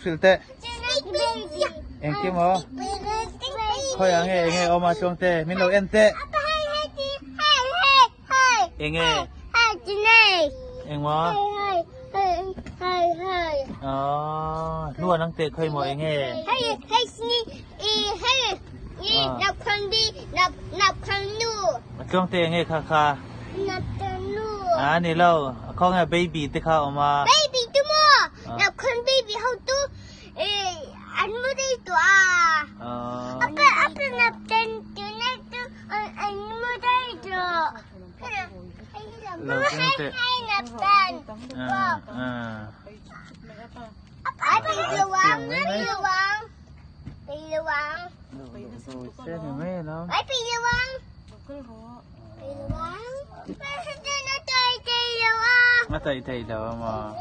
Hrilh teh. Engkim aw. Khawiah nge enge awm a Tluangte min lo en teh. Enge. Engmaw. Aww hluan ang teh khawi maw enge. Tluangte enge kha kha. A ni lo khawnge baby te kha awm a. Nakhun baby ho tu an mu dei tu a. Apa apa nap ten tu na tu an mu dei tu. Lo keng teh. Nap ten. Apa luang luang. Luang. Ai pi luang. Luang. A tai thei lo a maw?